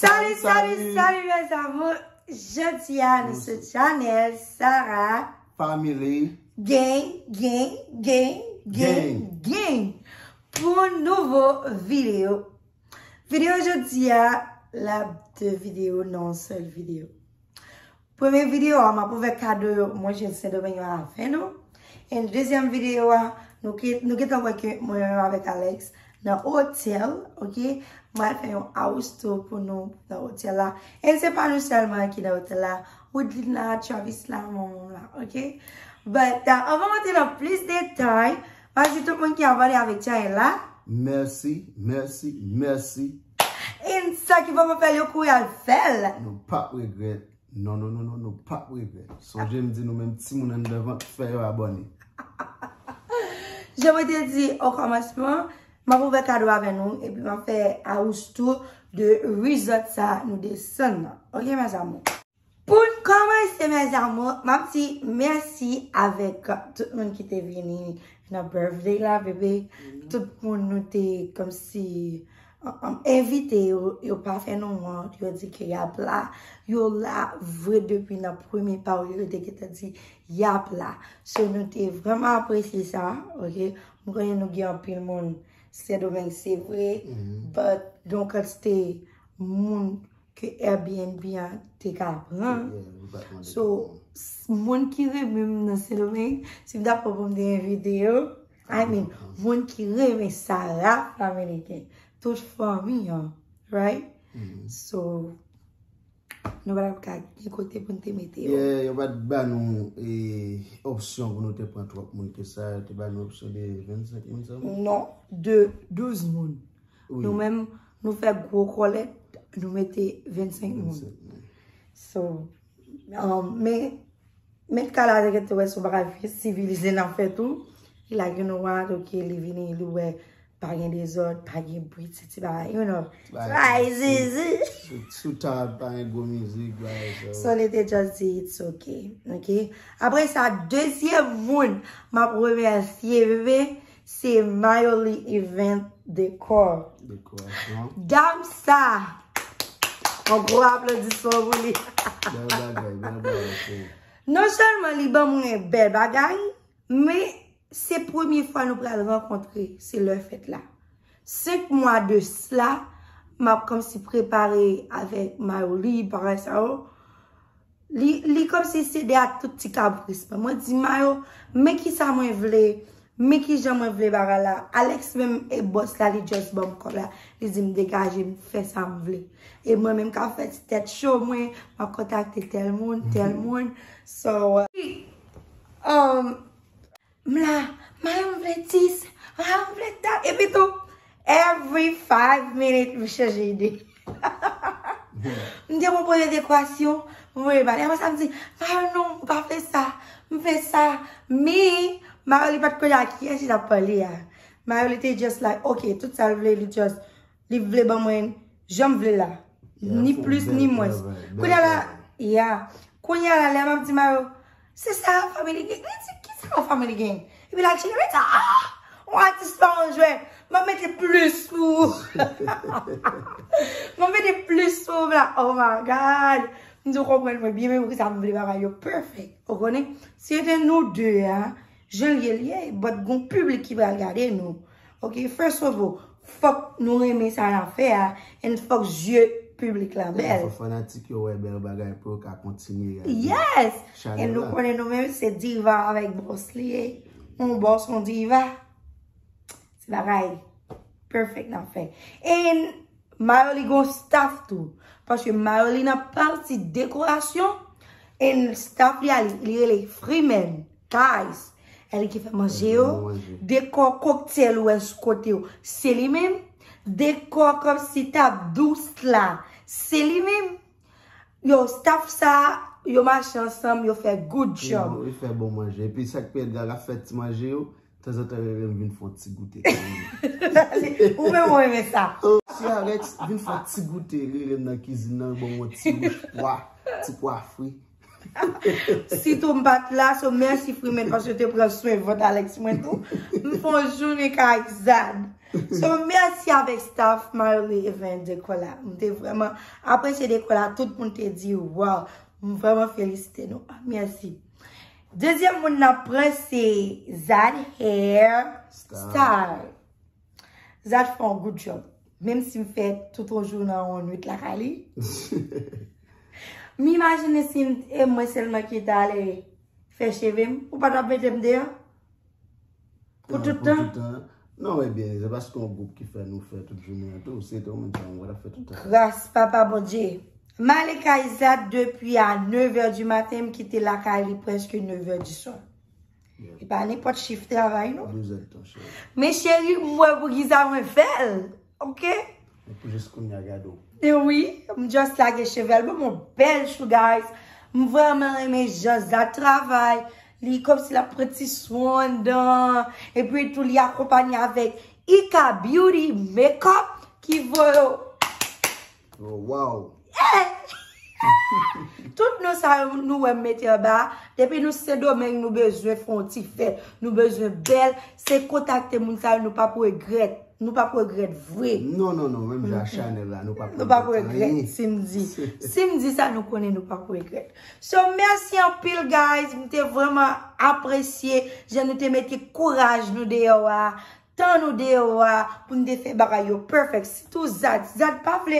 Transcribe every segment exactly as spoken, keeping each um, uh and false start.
Salut, salut, salut mes amours. Jodi a nou sou channel Sarah Family. Gang, gang, gang, gang, gang. Pou nouvo videyo. Videyo jodi a, l ap de videyo nan yon sèl videyo. Premye videyo a, m ap ouvè kado yo mwen jwenn Sendomeng yo avè nou. E dezyèm videyo a, nou ki, nou gentan wè ke mwen menm avèk Alex nan otèl, ok? Mwen al fè yon house tour pou nou nan otèl la. E se pa nou sèlman ki nan otèl la. Woodline la, Travis la, manman la, ok? But, uh, anvan m antre nan plis detay, m ap di tout moun ki abòne avèk channel la. Mèsi, mèsi, mèsi. E sa ki poko fè l, yo kouri al fè l. Nou p ap regrèt. Non, non, non, non, nou p ap regrèt. Sonje m di nou menm timoun anndan vant fè yo abòne. Jan mwen te di o kòmansman, m ap ouvè kado avè nou, epi m ap fè house tour de resort sa nou desann nan. Ok, mes amours? Pou n kòmanse, mes amours, m ap di mèsi avèk tout moun ki te vini nan birthday la, bebe. Tout moun nou te kòmsi, um, um, envite yo, yo pa fè nou wont, yo di ke y ap la. Yo la vre depi nan premye pawòl yo te gentan di y ap la. So, nou te vrèman apresye sa, ok? M konnen nou gen anpil moun Sendomeng, se vre, but gen yon kantite moun ke Airbnb an te ka pran. So, s- moun ki renmen m nan Sendomeng, si m ta pran pou m te envite yo, I mean, moun ki renmen Sarah Family Gang, tout fanmi an, right? So, nou pa t ap ka gen kote pou n te mete yo. Yeah, yo pa t ba nou e, opsyon pou nou te pran twòp moun ke sa, yo te ba nou opsyon de vennsenk moun sèlman. Non, de douz moun. Wi. Nou menm, nou fè gwo kòlèt, nou mete vennsenk moun. Vennsenk moun. So, um, men, men ka la te gentan wè se yon bagay sivilize n ap fè tou. Li lage nou a, ok, li vini, li wè pa gen dezòd, pa gen bri, ti, ti bagay, you know. Ti bagay zizi. Sou, sou tab, pa gen gwo mizik, bagay sa yo. So, li te just di, it's ok, ok? Apre sa, dezyèm moun, m ap remèsye, bebe, se Mayoli Event Decor. Dekorasyon. Dam sa, yon gwo aplodisman pou li. Bèl bagay, bèl bagay, cheri. Non sèlman li ban mwen bèl bagay, men se premye fwa nou pral rankontre, se lè fèt la. Senk mwa de sla, m ap kòmsi prepare avèk Mayoli, bagay sa yo. Li, li kòmsi sede a tout ti kapris mwen. Mwen di, Mayo, men kisa mwen vle, men kijan mwen vle bagay la. Alex menm e bòs la, li just ban m kòb la. Li di m degaje, m fè sa m vle. E mwen menm k ap fè ti tèt cho mwen, m ap kontakte tèl moun, tèl moun. So, um, M la, Mayo m vle dis, Mayo m vle dat. Epi tou, every five minutes, m chanje ide. M te pwopoze dekorasyon, m voye ba li. Apre sa, m di, Mayo non, m pa vle sa, m vle sa. Mi, Mayo li pa t konnen ak kiyès li t ap pale a. Mayo li te just like, ok, tout sa l vle, li just Li vle ban mwen jan m vle la. Ni plis, ni mwens. Kounye a la, ya. Kounye a la, lè m ap di Mayo, se sa Family Gang. Li di, ki sa Family Gang? Epi l al tcheke, li di, ah! Yon atis pa yon jwèt. M ap mete plis pou ou. M ap mete plis pou ou, m la, oh my God. M di, ou konprann mwen byen, men poukisa m vle bagay yo perfect. Ou konnen? Si se te nou de a, jan l ye, l ye, but gon piblik ki pral gade nou. Ok, first of all, fòk nou renmen sa n ap fè a, and fòk zye piblik la bèl. Fòk fanatik yo wè bèl bagay pou yo ka kontinye gade chanèl la. Yes! And nou konnen nou menm se diva avèk bòs li ye. Yon bòs, yon diva. Se bagay perfect n ap fè. And Mayo li gon staff tou. Paske Mayo li nan pati dekorasyon. And staff li a li, li rele Freeman. Guys, e li ki fè manje yo. Dekò koktèl ou wè sou kote yo, se li menm. Dekò kòmsi tab dous la, se li menm. Yo, staff sa, yo mache ansanm, yo fè good job. Yo fè bon manje. Epi sa k pi red la, l ap fè ti manje yo. Tanzantan, rele m vin fè yon ti goute. Ou menm ou renmen sa. Si Alex vin fè yon ti goute, rele m nan kizin nan, ban m yon ti wouch pwa, ti pwa fri. Sitou m pa t la, so mèsi Freeman paske te pran swen vant Alex mwen tou. M fè yon jounen kay Zad. So mèsi avèk staff Marley Event dekò la. M te vrèman apresye dekò la, tout moun te di wow. M vrèman felisite nou. Mèsi. Dezyèm moun n ap pran se Zad Hair Style. Zad fè yon good job. Menm si m fè tout yon jou nan yon nwit lakay li. M imajine si m, e mwen sèlman ki t ale fè cheve m, ou pa t ap mete m deyò? Pou tout tan? Non, ebyen, se paske yon gwoup ki fè nou fè tout jounen an tou. Si se te yon moun sa, mwen pa t ap fè tout tan. Gras Papa Bondye. M ale kay Zad depi a nevè di maten, m kite lakay li prèske nevè di swa. E pa nenpòt chif travay non. Men cheri, m wè poukisa mwen fè l. Ok? Epi jis kounye a gade w. E wi, m just lage cheve l. Bon, m yon bèl chou, guys. M vrèman renmen jan Zad travay. Li kòmsi l ap pran ti swen anndan. Epi tou li akonpanye avèk Ika Beauty Makeup ki voye w. Oh, wow. Tout non sa yo nou wè m mete anba a, depi nou Sendomeng nou bezwen fè yon ti fèt, nou bezwen bèl, se kontakte moun sa yo, nou p ap regrèt. Nou p ap regrèt vre. Non, non, non, menm jan ak Chanel la, nou p ap regrèt. Nou p ap regrèt, si m di. Si m di sa, nou konnen nou p ap regrèt. So, mèsi anpil, guys. M te vrèman apresye jan nou te mete kouraj nou deyò a. Tan nou deyò a pou n te fè bagay yo perfect. Sitou Zad. Zad pa vle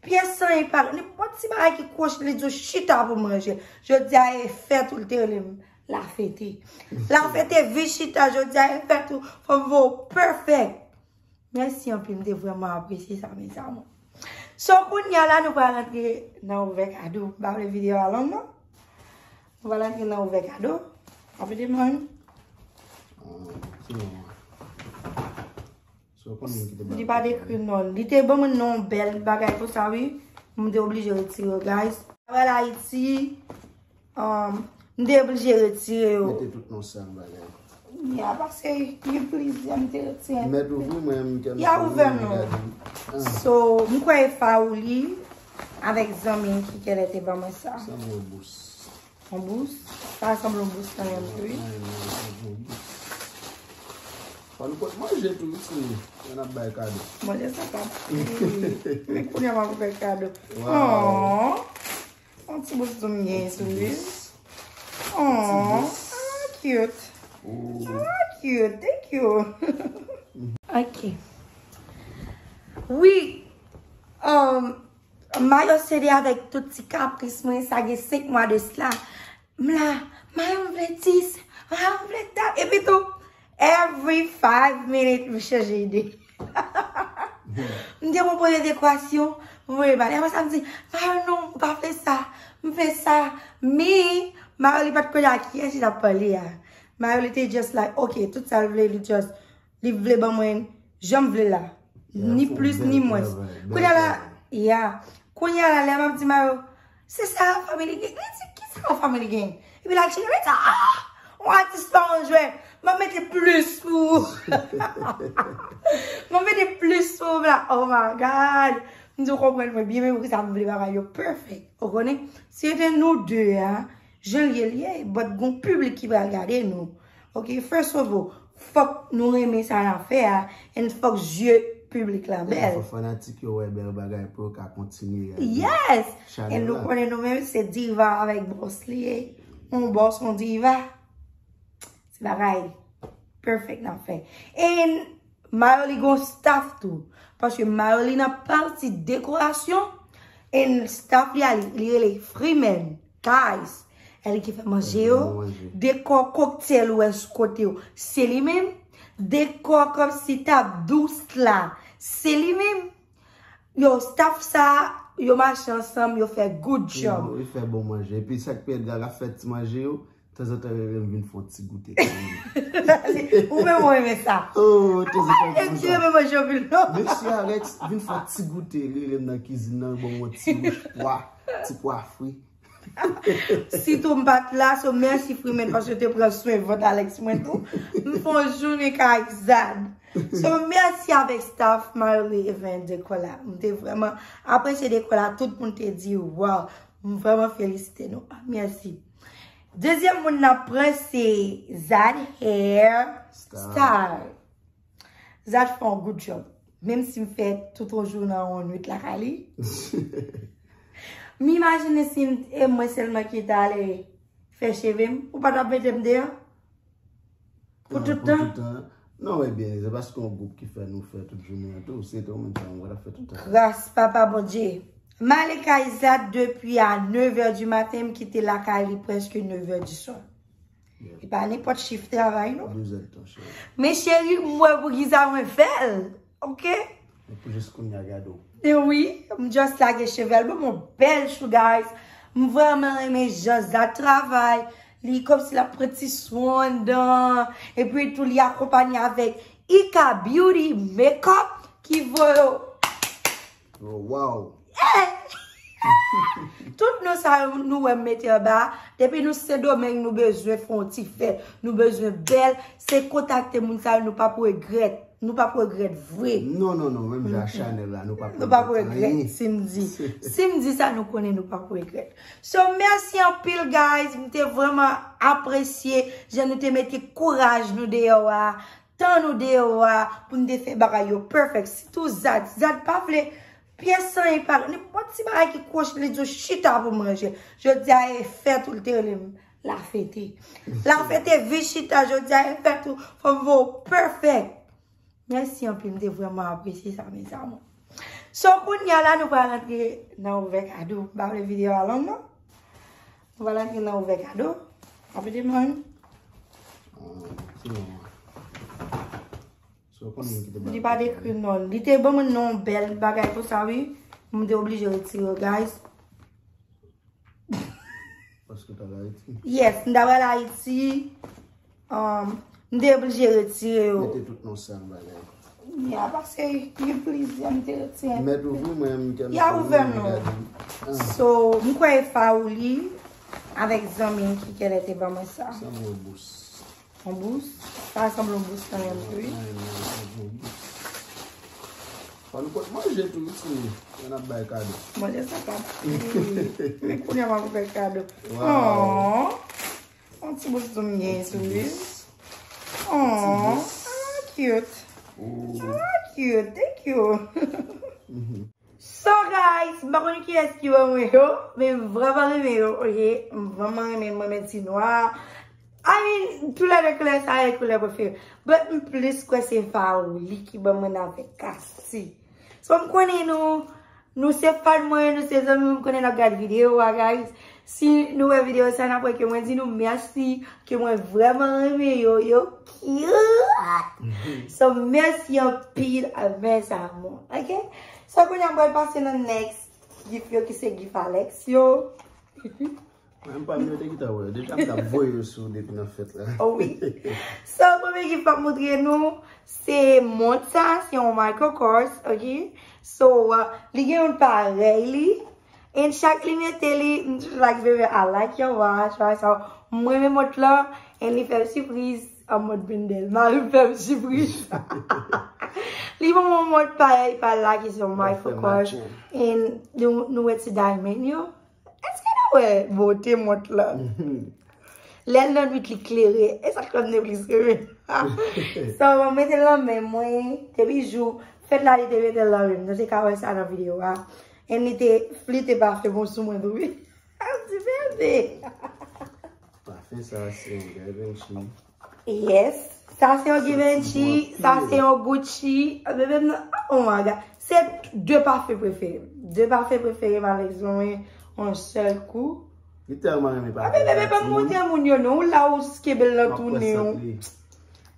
pyès anyen pa. Nenpòt ti bagay ki kwoche li di w chita pou manje. Jodi a e fèt ou l te rele m. L a fete. L a fete vi chita jodi a e fèt ou fò m voye w perfect. Mèsi anpil, m te vrèman apresye sa, mes amours. So, kounye a la, nou pral rantre nan ouvè kado. M pa vle videyo a long, non. Nou pral rantre nan ouvè kado. Ape demen. Li pa dekri non. Li te ban mwen non bèl bagay konsa, wi. M te oblije retire yo, guys. Pral Ayiti. Um, m te oblije retire yo. Mete tout non sa m bagay. Ya, paske gen plizyè m te retire. Mèt ouvri mwen menm kè m. Ya ouvè non. So, m kwè e Faouli avèk zanmi ki kèlè te ban mwen sa. Sa mwen bous. Yon bous? Sa sanble yon bous kanmenm tou wi. Mwen menm mwen sanble yon bous. Fò nou pot manje tou wi si nou ap bay kado. Manje sa pa. Kounye a m ap fè kado. Wow. Yon ti bous tou m genyen tou wi. Oh, cute. Oh, cute. Thank you. Ok. Wi. Um, Mayo sede avèk tout ti kapris mwen, sa gen senk mwa de sla. M la, Mayo m vle dis, Mayo m vle dat. Epi tou, every five minutes, m chanje ide. M te pwopoze dekorasyon, m voye ba li. Apre sa, m di, Mayo, non, m pa vle sa. M vle sa. Men, Mayo, li pa t konnen ak kiyès li t ap pale a. Mayo, li te just like, ok, tout sa l vle, li just, li vle ban mwen, jan m vle la. Ni plis, ni mwens. Kounye a la, ya. Kounye a la, lè m ap di Mayo, se sa, fanmi li gen. Li di, ki sa, fanmi li gen? Epi l al tcheke, li di, ah! Yon atis pa yon jwè. M ap mete plis pou ou. M ap mete plis pou ou la. Oh my God. M di w konprann mwen byen, men poukisa m vle bagay yo perfect. Ou konnen? Si se te nou de a, jan l ye, l ye, but gon piblik ki pral gade nou. Ok, first of all, fòk nou renmen sa n ap fè a, and fòk zye piblik la bèl. Fòk fanatik yo wè bèl bagay pou yo ka kontinye gade. Yes! And nou konnen nou menm se diva avèk bòs li ye. Yon bòs, yon diva. Se bagay perfect n ap fè. And Mayo li gon staff tou. Paske Mayo li nan pati dekorasyon. And staff li a li, li rele Freeman. Guys, e li ki fè manje yo. Dekò koktèl ou wè sou kote yo, se li menm. Dekò kòmsi tab dous la, se li menm. Yo, staff sa, yo mache ansanm, yo fè good job. Yo fè bon manje. Epi sa k pi rèd la, l ap fè ti manje yo. Tanzantan rele m vin fè yon ti goute. Ou menm ou renmen sa. Oh, tanzantan m renmen manje anpil non. Mesye Alex vin fè yon ti goute, rele m nan kizin nan, ban m yon ti wouch pwa, ti pwa fri. Sitou m pa t la, so mèsi Freeman paske te pran swen vant Alex mwen tou. M fè yon jounen kay Zad. So mèsi avèk staff Marley Event dekò la. M te vrèman apresye dekò la, tout moun te di wow. M vrèman felisite nou. Ah, mèsi. Dezyèm moun n ap pran se Zad Hair Style. Zad fè yon good job. Menm si m fè tout yon jou nan yon nwit lakay li. M imajine si m, e mwen sèlman ki t ale fè cheve m, ou pa t ap mete m deyò? Pou tout tan? Non, ebyen, se paske yon gwoup ki fè nou fè tout jounen an tou. Si se te ou menm sa, mwen t ap fè tout tan. Gras Papa Bondye. M ale kay Zad depi a nevè di maten, m kite lakay li prèske nevè di swa. Li pa nenpòt chif travay, non. Douz èdtan, cheri. Men cheri, m wè poukisa mwen fè l. Oke? Epi jis kounye a gade w. E wi, m just lage cheve l. Ban m yon bèl chou, guys. M vrèman renmen jan Zad travay. Li kòmsi l ap pran ti swen anndan. Epi tou li akonpanye avèk Ika Beauty Makeup ki voye. Oh, wow. Tout non sa yo nou wè m mete anba a, depi nou Sendomeng, nou bezwen fè yon ti fèt, nou bezwen bèl, se kontakte moun sa yo, nou p ap regrèt. Nou p ap regrèt vre. Non, non, non, menm jan ak Chanel la, nou p ap regrèt. Nou p ap regrèt, si m di. Si m di sa, nou konnen nou p ap regrèt. So, mèsi anpil, guys. M te vrèman apresye jan nou te mete kouraj nou deyò a, tan nou deyò a, pou n te fè bagay yo perfect. Sitou Zad. Zad pa vle pyès anyen pa, nenpòt ti bagay ki kwoche, li di w chita pou manje. Jodi a, e fèt ou l te rele m. L a fete. L a fete vi chita, jodi a, e fèt ou, fò m voye w perfect. Mèsi anpil, m te vrèman apresye sa, mes amours. So, kounye a la, nou pral rantre nan ouvè kado. M pa vle videyo a long, non. Nou pral rantre nan ouvè kado. Ape demen. Ah, ti manman. So, konnen ki te ba. Li pa dekri non. Li te ban mwen non bèl bagay konsa, wi. M te oblije retire yo, guys. Paske w t al Ayiti? Yes, m t al Ayiti. Um, m te oblije retire yo. Mete tout non sal bagay. Ya, paske gen plizyè m te retire. Mèt ouvri, mwen menm kè m. Ya ouvè non. So, m kwè e Faouli avèk zanmi ki kèlè te ban mwen sa. Sa mwen bous. Yon bous? Sa sanble yon bous kanmenm tou, wi. Fò nou pot manje tou, wi, timoun. Lè n ap bay kado. Manje sa pa. Men kounye a m ap fè kado. Wow. Oh. Yon ti bous tou m gen tou, wi. Oh, ah, cute. Oh. Ah, cute. Thank you. So guys, m pa konn kiyès ki ban mwen yo, men m vrèman renmen yo, oke? M vrèman renmen, m renmen ti nwa. I mean, tou lè de koulè sa e koulè prefere. But m plis kwè se Faouli ki ban mwen avèk Kati. So m konnen nou, nou se fan mwen, nou se zanmi mwen, m konnen n ap gade videyo a, guys. Si nou wè videyo sa, n ap wè ke mwen di nou mèsi, ke mwen vrèman renmen yo, yo cute. So, mèsi anpil, mes amours. Ok? So, kounye a, m pral pase nan next gift yo, ki se gift Alex yo. Menm pa m yo te gentan wè. Deja m t ap voye yo sou depi nan fèt la. Oh wi. So, premye gift m ap montre nou, se mont sa, se yon Michael Kors, ok? So, uh, li gen yon parèy li. And chak li mete li, m toujou like, "Baby, I like your watch, right?" So, mwen renmen mont lan, and li fè m sipriz, an mòd Bendel. Mari m fè m sipriz. Li ban mwen mont parèy pa l la ki se yon Michael Kors. And nou, nou wè ti diamond yo. Èske nou wè bote mont lan? Lè l nan nwit li klere. E sa k fè m te plis renmen. So, mwen mete l nan men mwen. Depi jou fèt la, li te mete l nan men m. Nou te ka wè sa nan videyo a. And li te flite pafen bon sou mwen tou, wi. M di, "Bebe." Pafen sa, se yon Givenchy. Yes. Sa se yon Givenchy, sa se yon Gucci. Bebe m nan, oh my God. Se de pafen prefere m. De pafen prefere m avèk zon mwen, yon sèl kou. Li tèlman renmen pafen sa. Bebe, bebe, pa montre moun yo non. Ou la ou kenbe l nan tounen.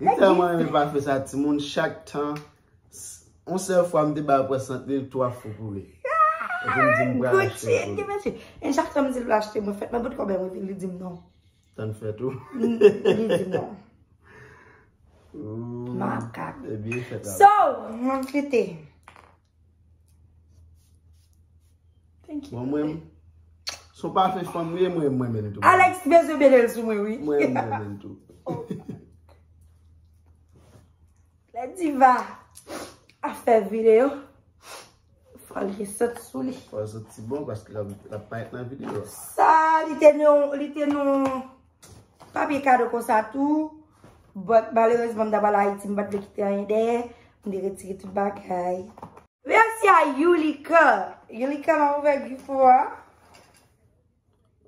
Li tèlman renmen pafen sa, timoun, chak tan, s-, yon sèl fwa m te ba l pran sant li, twa fou pou li. Epi m di m pral achte l pou li. Gucci, Givenchy. E chak tan m di l pou l achte, mwen fèt, mwen bout kòb mwen, li di m non. Tann fèt ou. Li di non. Ooh. Makak. Ebyen, fèt la. So, mwen kite. Thank you. Bon, mwen, se yon pafen fanm li ye, mwen, mwen renmen l tou. Alex bezwen mete l sou mwen, wi. Mwen, mwen renmen l tou. Oh. Lè Diva ap fè videyo, Fò l gen sant sou li. Fò l santi bon paske l ap, l ap parèt nan videyo a. Sa, li te nan, li te nan papye kado konsa tou. But malerezman, m t ap al Ayiti, m pa t vle kite anyen dèyè. M te retire tout bagay. Mèsi a Yulika. Yulika, m ap ouvè gift ou a.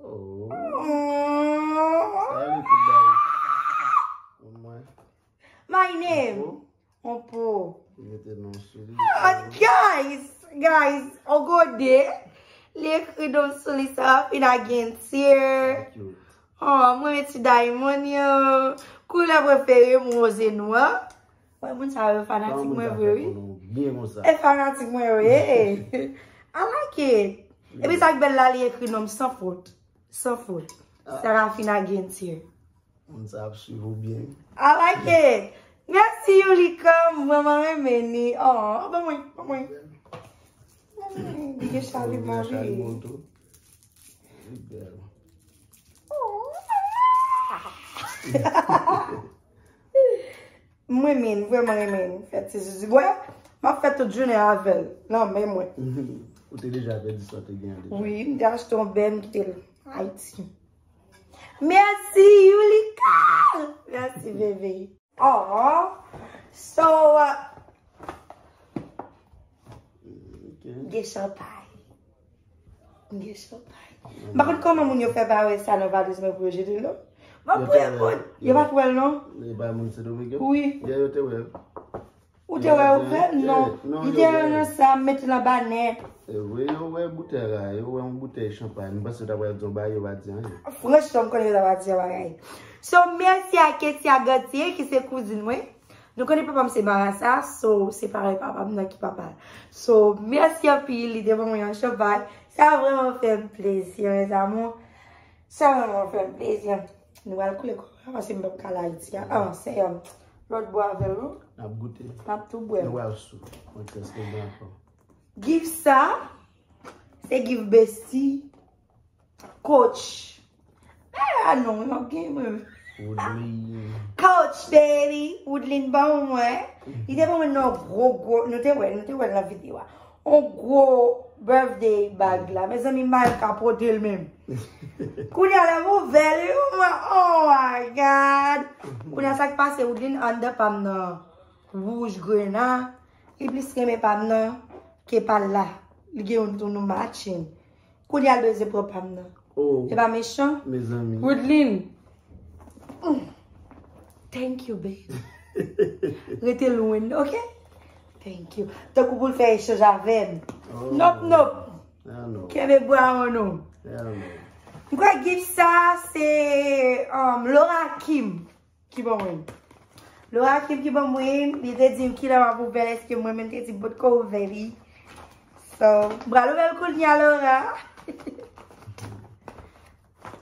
Oh. Sa li tout bagay. Mwen. My name. Info. Onpo. Mete non sou li. Ah, guys, guys, on gode. Li ekri non sou li, Sarafina Gentier. Thank you. Oh, mwen mete diamond yo. Koulè prefere m woz e nwa. Wè, moun sa yo fanatik mwen vre, wi. Byen konsa. E fanatik mwen, wi. I like it. Epi sa k bèl la, li ekri non m san fot. San fot. Ah. Sarafina Gentier. Moun sa ap swiv ou byen. I like it. Mèsi, Yulika. M vrèman renmen ni. Oh, ban mwen, ban mwen. Li gen chalimon, wi. Li bèl. M renmen, m vrèman renmen fè ti zuzu. Wè, m ap fè tout jounen avè l nan men mwen. Ou te deja pèdi sa w te gen an deja. Wi, m te achte yon bèl, m kite l Ayiti. Mèsi, Yulika! Mèsi, bebe. Oh, so, uh, gen chanpay. Gen chanpay. M pa konn kòman moun yo fè pa wè sa nan valiz mwen pou yo jete l, non. M ap pran kont. Yo pa t wè l, non. Li pa moun Sendomeng yo? Wi. Yo te wè l. Ou te wè ouvè? Non. Li te nan sa, m mete nan banèt. Wi, yo wè boutèy la, yo wè yon boutèy chanpay. M panse yo ta pral di yon bagay, yo pa di anyen. Franchman, m konnen yo ta pral di yon bagay. So, mèsi a Ketia Gantier, ki se kouzin mwen. Nou konnen papa m se marasa, so, se parèy papa m nan ki papa l. So, mèsi anpil, li te ban mwen yon chanpay. Sa vrèman fè m plezi, mes amours. Sa vrèman fè m plezi. Nou pral koule kò a, paske m p ap ka al Ayiti a. Ah, se, um, lòt bò avè l, non? N ap goute. N ap tou bwè. Nou pral sou. Mwen tèske m pran. Gift sa, se gift Bestie. Coach. Ah, non, m ap gen mwen. Woodley. Coach, baby. Woodley ban mwen. Li te ban mwen nan gwo, gwo, nou te wè, nou te wè l nan videyo a. On gwo birthday bag la. Mezanmi, m pa menm ka pote l menm. Kounye a lè m ouvè l, wi, mwen, oh my God. Kounye a sa k pase, Woodley anndan pa m nan wouj grena. Li plis renmen pa m nan ke pa l la. Li gen yon tou nou matching. Kounye a l bezwen pran pa m nan. Oh. Se pa mechan? Mezanmi. Woodlyn. Mm. Thank you, babe. Rete lwen, ok? Thank you. Tankou pou l fè echanj avè m. Oh. Nop, nop. Hell no. Kenbe bra w, non. Hell no. M kwè gift sa, se, um, Laura Kim ki ban mwen. Laura Kim ki ban mwen, li te di m kilè m ap ouvè l, èske mwen menm te di m potko ouvè li. So, m pral ouvè l kounye a, Laura.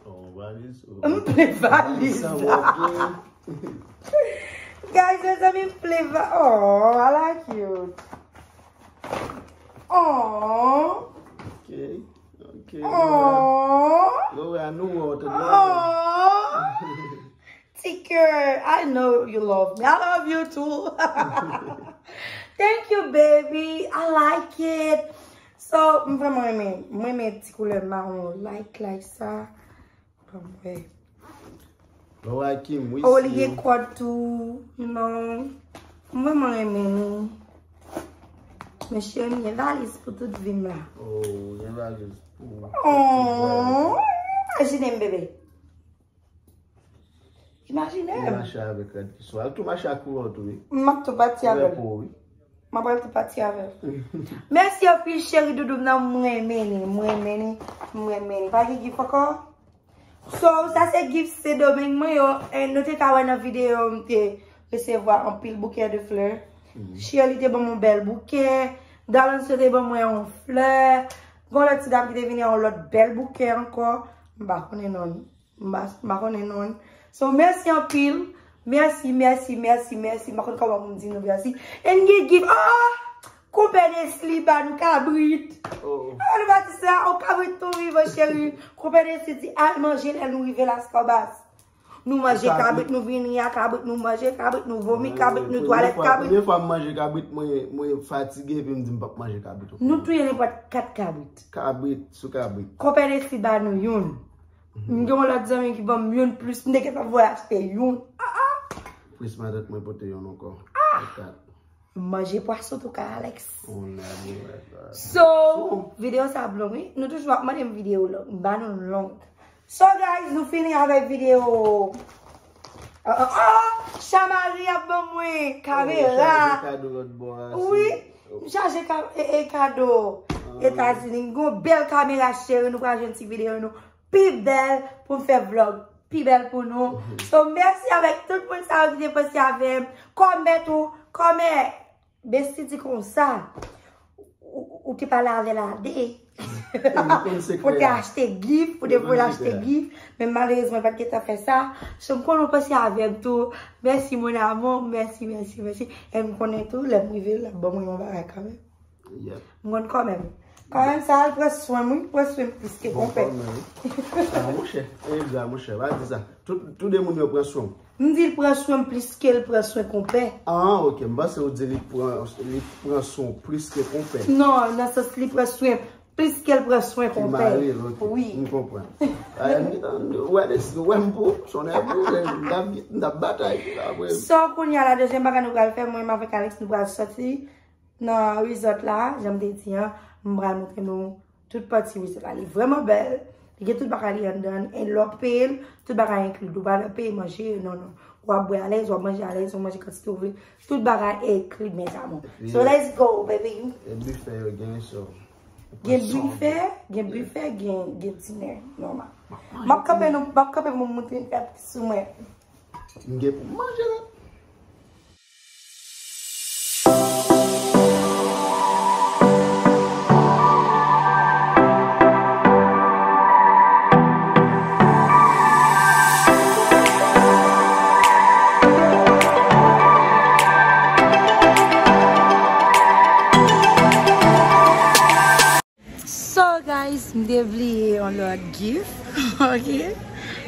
Oh, valiz, oh. M plen valiz la. Guys, mezanmi, m plen va-, oh, I like you. Oh. Ok, ok. Oh. Laura, nou wè w tande. Oh. Ti kè, I know you love me. I love you too. Thank you, baby. I like it. So, m vrèman renmen, mwen renmen ti koulè mawon, like, like sa. Anmwey. Laura Kim, wi. Oh, li gen kòd tou, you know. M vrèman renmen li. Men cheri, m gen valiz pou tout vi m la. Oh, gen valiz pou tout bagay. Oh, imajine m, bebe. Imajine m. Ou mache avèk rad ki sou. Al tou mache ak koulè w tou, wi. M ap tou pati avè l. Koulè po, wi. M ap al tou pati avè l. Mèsi anpil, cheri doudou m nan, m renmen li, m renmen li, m renmen li. Pa gen gift ankò? So, sa se gift Sendomeng mwen yo. E nou te ka wè nan videyo, m te resevwa anpil bouke de flè. Mhm. Shirley te ban mwen yon bèl bouke. Dalonso te ban mwen yon flè. Gon lòt ti dam ki te vini yon lòt bèl bouke ankò. M pa konnen non li. M pa, m pa konnen non li. So, mèsi anpil. Mèsi, mèsi, mèsi, mèsi. M pa konn kòman pou m di nou mèsi. And gen gift. Oh! Konpè Nesly ba nou kabrit. Oh. Ah, nou pa di sa, on kabrit tou vivan, cheri. Konpè Nesly di al manje lè nou rive Laskobas. Nou manje kabrit, nou vini a kabrit, nou manje kabrit, nou vomi kabrit, nou twalèt kabrit. Premye fwa m manje kabrit, mwen fatige epi m di m p ap manje kabrit ankò. Nou touye nenpòt kat kabrit. Kabrit sou kabrit. Konpè Desi ba nou youn. M gen yon lòt zanmi ki ban m youn plis, m te gentan voye achte youn. Ah ah! Plis matant mwen pote youn ankò. Kat. Manje pwason tou ka Alex. So, videyo sa ap long wi. Nou toujou ap mande m videyo long. M ba nou long. So guys, nou fini avèk videyo. Oh, oh, oh! Chamari ap ban mwen kamera. Wi, m chaje e kado Etazini. M gen yon bèl kamera cheri, nou pral jwenn ti videyo nou pi bèl pou m fè vlog pi bèl pou nou. So, mèsi avèk tout moun sa yo ki te panse avè m. Kòmè tou, kòmè. Besti di konsa, ou te pale avè l ade. Pou te achte gif, pou te voye l achte gif. Men malerezman, l pa t gentan fè sa. So, m konnen w panse avè m tou. Mèsi, mon amour. Mèsi, mèsi, mèsi. E m konnen tou, lè m rive, l ap ban mwen yon bagay kanmenm. M konn kanmenm. Kanmenm sa al pran swen mwen, pran swen m plis ke konpè. Ah, monchè, e vre, monchè, pa di sa. Tout, tout de moun yo pran swen m. M di l pran swen m plis ke l pran swen konpè. Ah, ok. M panse ou di li pran, li pran swen w plis ke konpè. Non, nan sans li pran swen m plis ke l pran swen konpè. Ki mare l, ok. Wi. M konpran. Ou wè de si, ou wè m pou, sonè pou, m t ap batay apre. So, kounye a la, dezyèm bagay nou pral fè, mwen menm avèk Alex, nou pral sòti. Nan resort la, jan m te di an, m pral montre nou tout pati resort la. Li vrèman bèl. Li gen tout bagay li anndan. E lè w ap peye l, tout bagay enkli. Ou pa nan peye manje, non, non. W ap bwè alèz, w ap manje alèz, w ap manje kantite w vle. Tout bagay enkli, mes amours. So let's go, baby. E bifè yo gen so. Gen bifè, gen bifè, gen, gen dinè, nòmal. M ap kanpe nou, m ap kanpe pou m montre n fè sou mwen. M gen pou manje la. So guys, m te bliye yon lòt gift, ok?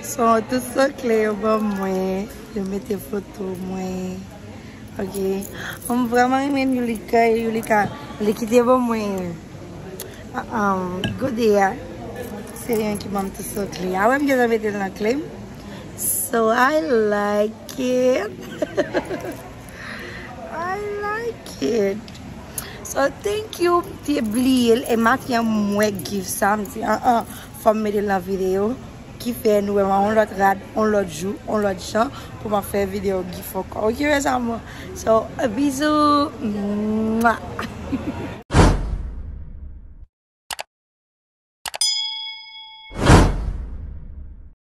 So, tout sòklè yo ban mwen, yo mete foto mwen, ok? M vrèman renmen Yulika, Yulika, li kite ban mwen, ah, um, gode a. Se li menm ki ban m tout sòklè. A wè m gentan mete l nan kle m. So, I like it. I like it. So, thank you. M te bliye l. E maten an, m wè gift sa. M di, an an, fò m mete l nan videyo. Ki fè nou wè m a yon lòt rad, yon lòt jou, yon lòt jan. Pou m ap fè videyo gift ankò. Ok, mes amours? So, bizou. Mwah.